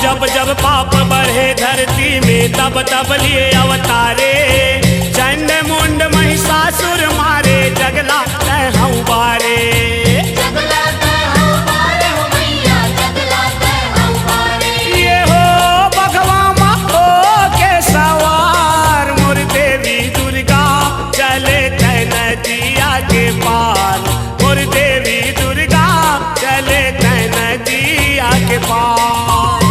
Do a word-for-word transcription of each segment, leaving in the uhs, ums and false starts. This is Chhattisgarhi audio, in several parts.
जब जब पाप बढ़े धरती में, तब तब लिए अवतारे। चंड मुंड महिषासुर मारे, जगला तैं हऊ बारे। जगला तैं हऊ बारे हो मैया, जगला तैं हऊ बारे। ये हो बघवा मा होके सवार मोर देवी दुर्गा, चले तैं नदिया के पार। मोर देवी दुर्गा, चले तैं नदिया के पार।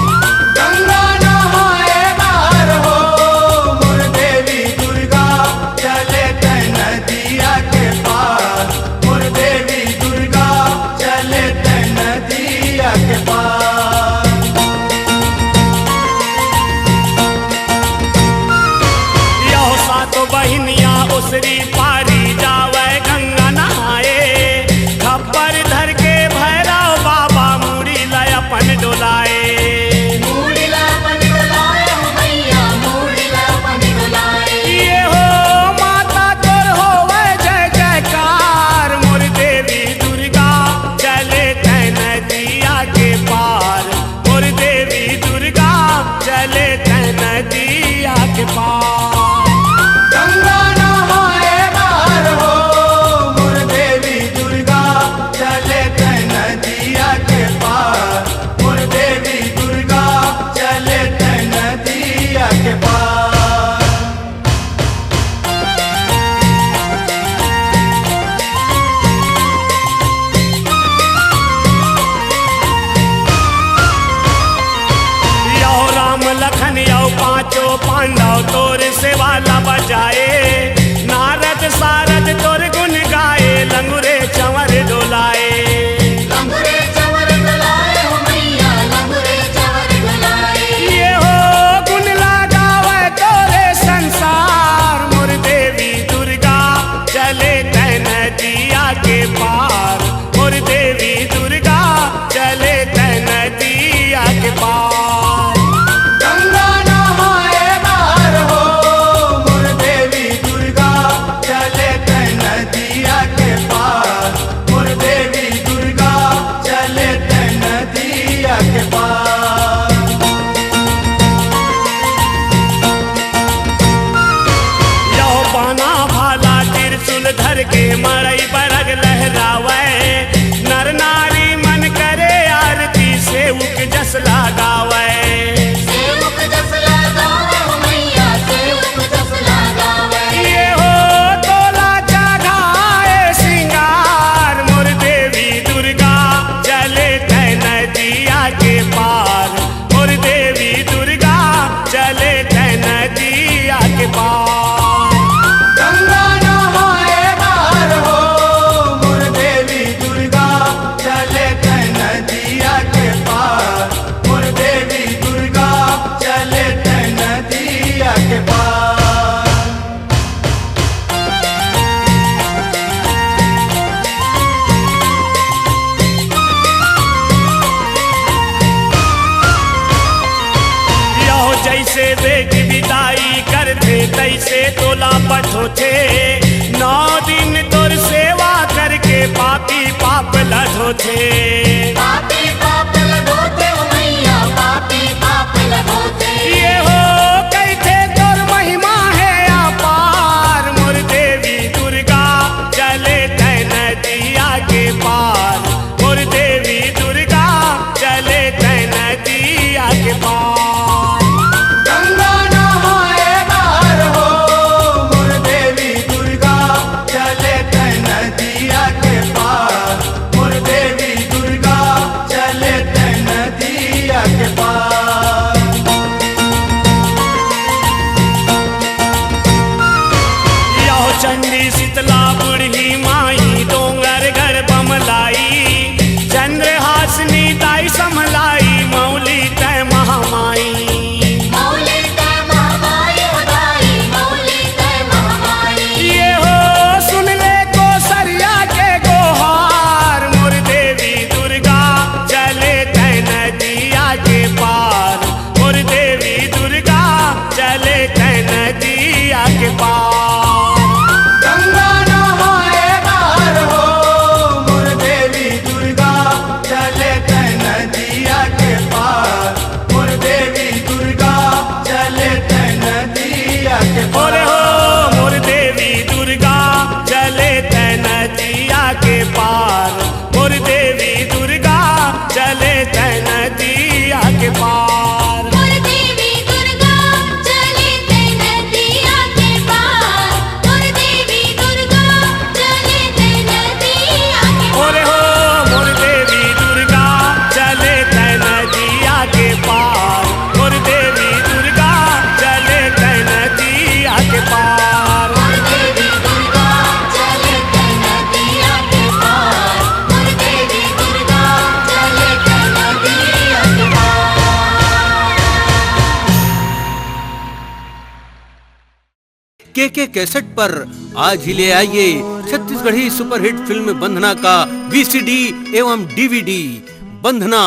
गंगा नहाए बार हो, मोर देवी दुर्गा, चले तैं नदिया के पार। मोर देवी दुर्गा, चले तैं नदिया के पार। यहो सातो बहिनिया ओसरी पारी जावै गंगा नहाए। खप्पर धर के भैरव बाबा मुड़ी ला अपन डोलाए। मुड़ी ला अपन डोलाए हो मैया, मुड़ी ला अपन डोलाए। ये हो माता तोर होवै जय जयकार, मोर देवी दुर्गा, चले तैं नदिया के पार। मोर देवी दुर्गा, चले तैं नदिया के पार। गंगा नहाए बार हो, मोर देवी दुर्गा, चले तैं नदिया के पार। मोर देवी दुर्गा, चले तैं नदिया के पार। यहो राम लखन यहो पांचों पांडव तोर सेवा ला बजाए। नारद सारद तोर गुण गाए, लंगुरे चंवर डोलाए। लंगुरे चंवर डोलाए हो मैया, लंगुरे चंवर डोलाए। ये हो गुण लगावै तोरे संसार, मोर देवी दुर्गा, चले तैं नदिया के पार। मोर देवी दुर्गा, चले तैं नदिया के पार। गंगा नहाए बार हो, मोर देवी दुर्गा, चले तैं नदिया के पार। मोर देवी दुर्गा, चले तैं नदिया के पार। यहो बाना भाला त्रिशूल धर के मड़ई बरग लहरावै। नर नारी मन करे आरती सेवक जस लगावै। सेवक जस लगावै हो मैया, सेवक जस लगावै। ये हो तोला चढ़ाए सिंगार मोर देवी दुर्गा, चले तैं नदिया के पार। मोर देवी दुर्गा, चले तैं नदिया के पार। गंगा नहाए बार हो, मोर देवी दुर्गा, चले तैं नदिया के पार। मोर देवी दुर्गा, चले तैं नदिया के पार। यहो जैसे बेटी बिदाई करथे, तैसे तोला पठोथे। नौ दिन तोर सेवा करके पापी पाप ला धोथे। पापी पाप ला धोथे ओ मैया, पापी पाप ला धोथे। ये हो कहिथे तोर महिमा हे अपार, मोर देवी दुर्गा, चले तैं नदिया के पार। मोर देवी दुर्गा, चले तैं नदिया के पार। गंगा नहाए बार हो, मोर देवी दुर्गा, चले तैं नदिया के पार। मोर देवी दुर्गा, चले केके कैसेट पर आज ही ले आइए छत्तीसगढ़ी सुपरहिट फिल्म बंधना का वीसीडी एवं डीवीडी। बंधना,